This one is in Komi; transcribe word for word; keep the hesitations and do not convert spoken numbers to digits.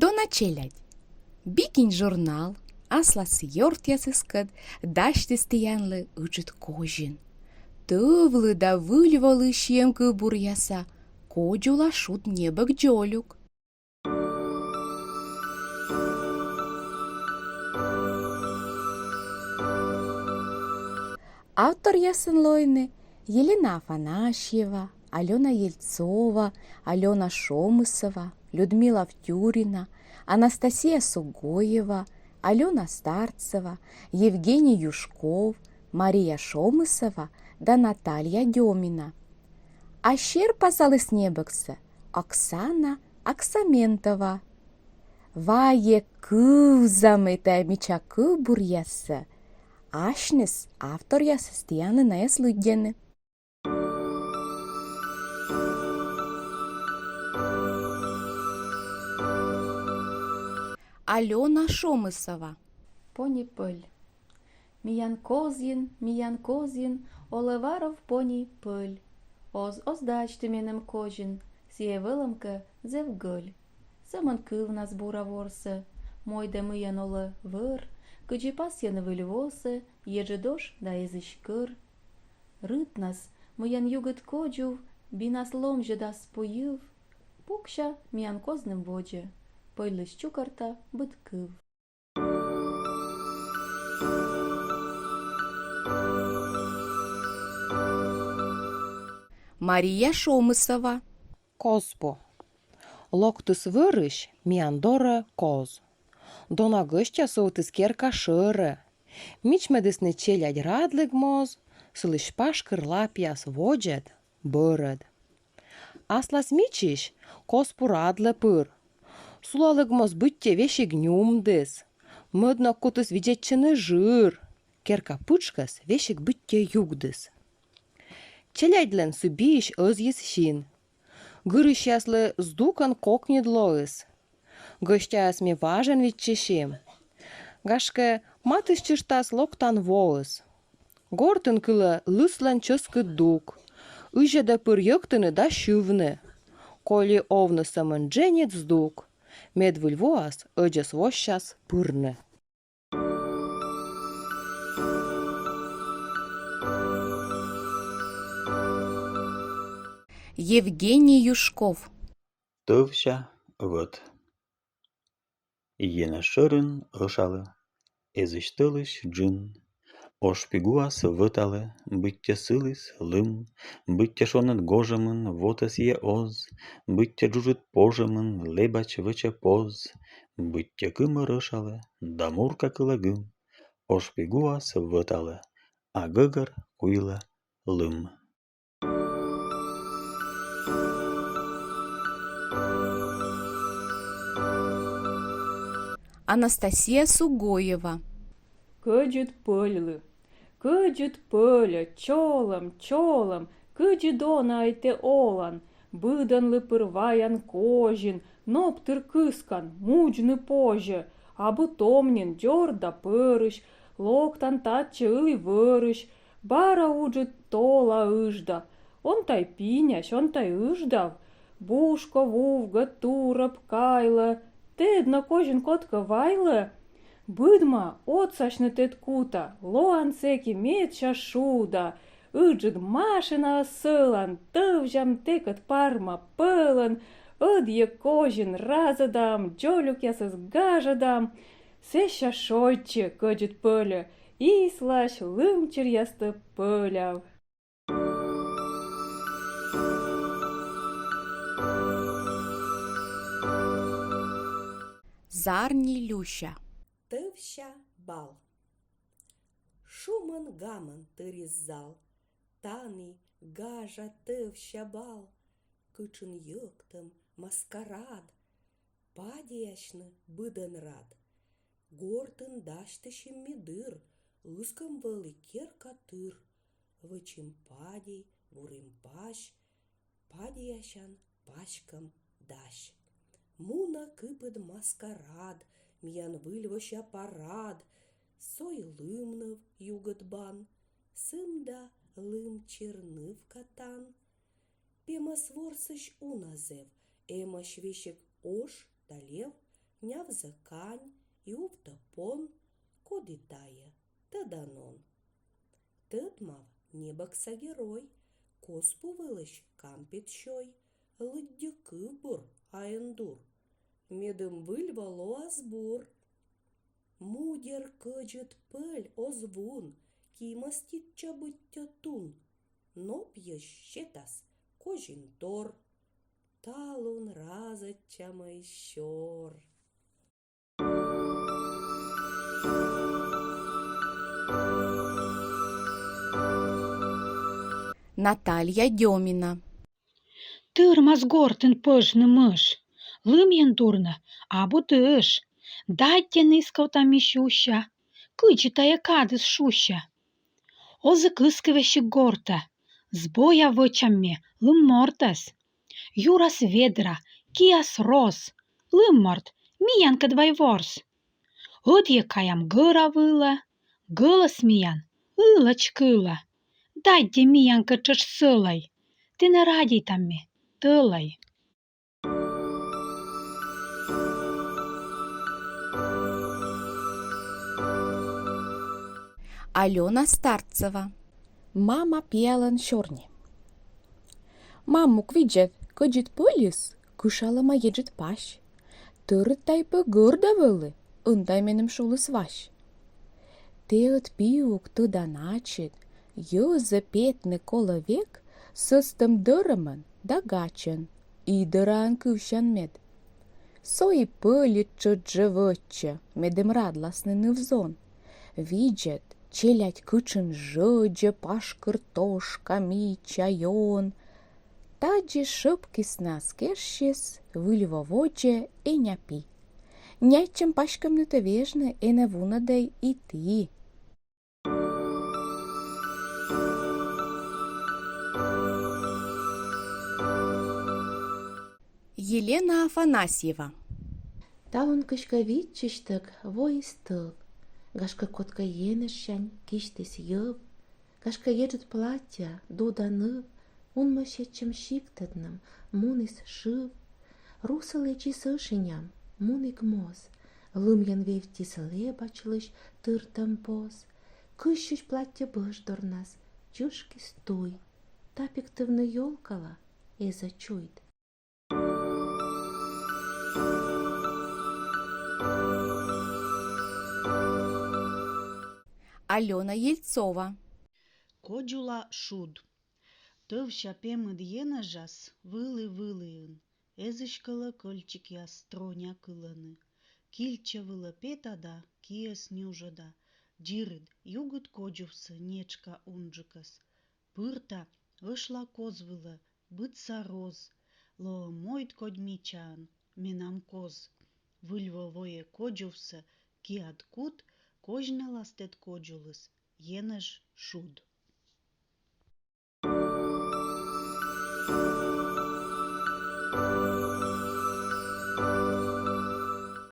Дона челядь! «Би кинь» журнал аслас ёртъясыскӧд дасьтіс тіянлы ыджыд козин. Тӧвлы да Выль волысь сиӧм кывбуръяса кодзула шуд небӧг дзолюк. Авторъясӧн лоины Елена Афанасьева, Алёна Ельцова, Алёна Шомысова, Людмила Втюрина, Анастасия Сугоева, Алёна Старцева, Евгений Юшков, Мария Шомысова да Наталья Дёмина. А серпасаліс небӧгсӧ Оксана Оксаментова. Вайӧ кывзамӧй тайӧ мича кывбуръяссӧ. Асьныс авторъясыс тіянлы найӧс лыддьӧны. Алёна Шомысова. «Пони пӧль». Миян козин, миян козин, олӧ варов пони пӧль. Оз, оз дасьты меным козин, сійӧ вӧлӧмкӧ зэв гӧль. Сӧмын кывнас бура ворсӧ, мойдӧ мыйӧн олӧ вӧр, кыдзи пасйӧны Выль восӧ еджыд ош да эзысь кӧр. Рытнас мыйӧн югыд кодзув бинас ломзьӧдас пу йыв, пукся миян козным водзӧ, пӧльлысь чукӧрта быд кыв. Мария Шомысова. «Козпу». Локтіс вӧрысь миян дорӧ коз. Дона гӧстя сувтіс керка шӧрӧ. Мичмӧдісны челядь радлігмоз, сылысь пашкыр лапъяс водзӧд, бӧрӧд. Аслас мичысь козпу радлӧ пыр. Сулалігмоз быттьӧ весиг нюмдіс. Мӧд ног кутіс видзӧдчыны жыр. Керка пытшкӧс весиг быттьӧ югдіс. Челядьлӧн сы биысь ӧзйис син. Гырысьяслы здукӧн кокньыд лоис. Гӧстяӧс ми важӧн виччысим. Гашкӧ, матыстчыштас локтан воыс. Гортын кылӧ лыслӧн чӧскыд дук. Ызьӧдӧ пыр йӧктыны да сьывны. Коли овны сӧмын дженьыд здук, мед Выль воас ӧдзӧс воссяс пырны. Евгений Юшков. «Тӧвся вӧт». Енэж шӧрын ӧшалӧ эзысь тӧлысь джын. Ош пи гуас вӧталӧ, быттьӧ сыліс лым, быттьӧ шоныд гожӧмын вотӧ сійӧ оз, быттьӧ джуджыд пожӧмын лэбач вӧчӧ поз, быттьӧ кымӧр ӧшалӧ да мурка кылӧ гым. Ош пи гуас вӧталӧ, а гӧгӧр куйлӧ лым. Анастасия Сугоева. «Кӧдзыд пӧльлы». Кӧдзыд пӧльӧ, чолӧм, чолӧм, кыдзи дона ӧй тэ олан, быдӧнлы пыр ваян козин, ноп тыр кыскан, мудзны позьӧ, абу том нин, дзор да пӧрысь, локтан татчӧ ылі вӧрысь, бара уджыд тола ыжда, он тай пинясь, он тай ыждав, бушко вувгӧ, турӧб кайлӧ, тэд нӧ козин кодкӧ вайлӧ, быдма отсасьны тэд кута, лоан сэки медся шуда, ыджыд машинаӧс сӧлан, тӧвзям тэкӧд парма пӧлӧн, ӧдйӧ козин разӧдам, дзолюкъясӧс гажӧдам. Сэсся шойччы, кӧдзыд пӧльӧ, ислась лымчиръястӧ пӧляв. Зарни Люся. «Тӧвся бал». Шумӧн-гамӧн тырис зал. Тані гажа тӧвся бал. Кытшын йӧктӧм, маскарад. Падеясьны быдӧн рад. Гортын дасьтысим ми дыр, ыскӧм вӧлі керка тыр. Вӧчим падей, вурим пась, падеясян паськӧм дась. Мунӧ кыпыд маскарад, миян Выль вося парад. Со и лымныв югыд бан, сымда лымчир нывка тан. Пемӧс ворсысь уна зэв, эмӧсь весиг ош да лев, Нявзӧ кань и увтӧ пон, коді тайӧ, тӧдан он. Тӧдмав, небӧгса герой, коз пу вылысь кампет сёй, лыддьы кывбур, а эн дур, медым выль во лоас бур. Мудер кӧдзыд пӧль оз вун, кимӧститчӧ быттьӧ тун, но пиысь сетас козинтор. Талун разӧдчамӧй сёр. Наталья Дёмина. Тырмас гортын пӧжны мыш, лымйӧн турнӧ абу тыш. Даддьӧн искӧвтам ми сюся, кыдзи тайӧ кадыс шуся. Оз и кыскы весиг гортӧ, збоя вӧчам ми лым мортӧс. Юрас ведра, киас роз, лым морт миянкӧд вай ворс. Ӧдйӧ каям гӧра вылӧ, гӧлӧс миян ылӧдз кылӧ. Даддьӧ миянкӧд тшӧтш сӧлӧй, тэнӧ радейтам ми тӧлӧй. Алёна Старцева. Мама пиалӧн сёрни. Мамук, видзӧд, кӧдзыд пӧльыс кышалӧма еджыд пась. Тӧрыт тай пӧ гӧрд вӧлі, ӧнтай меным шуліс Вась. Тэ ӧд, пиук, тӧдан ачыд, йӧзӧ петны колӧ век сӧстӧм дӧрӧмӧн да гачӧн, идӧраӧн кывсян мед. Со и пӧльыд тшӧтш жӧ вӧтчӧ, медым радласны ныв-зон. Видзӧд, челядь кытшын жӧдзӧ пашкыр тошка, мича, ён. Тадзи шӧпкисны аскерсьыс выль во водзӧ эня пи. Няччӧм паськӧмнытӧ вежны энӧ вунӧдӧй и ті. Елена Афанасьева. Талун кыськӧ виччысьтӧг воис тӧв. Гашкӧ, кодкӧ енэжсянь кисьтіс йӧв. Гашкӧ, еджыд платтьӧа дуда ныв унмӧс сетчӧм сиктӧдным муніс шыв. Русӧ лэдзис ӧшиням мунігмоз, лымйӧн вевттис лэбачлысь тыртӧм поз. Кыссьысь платтьӧ бӧждорнас чышкис туй. Та пиктывны ёлкала эз-ӧ чуйт. Алёна Ельцова. Кодзула шуд. Тӧвся пемыд енэжас вылі-выліын эзысь кӧлӧ кӧльчикъяс троня кылӧны. Кильчӧ вылӧ пета да киӧс нюжӧда. Дзирыд, югыд кодзувсӧ нетшка унджыкӧс. Пырта ӧшла коз вылӧ быдса роз. Лоӧ мойд кодь мичаӧн, менам коз. Выль во войӧ кодзувсӧ киад кут, козьнелас тэд кодзулыс енэж шуд.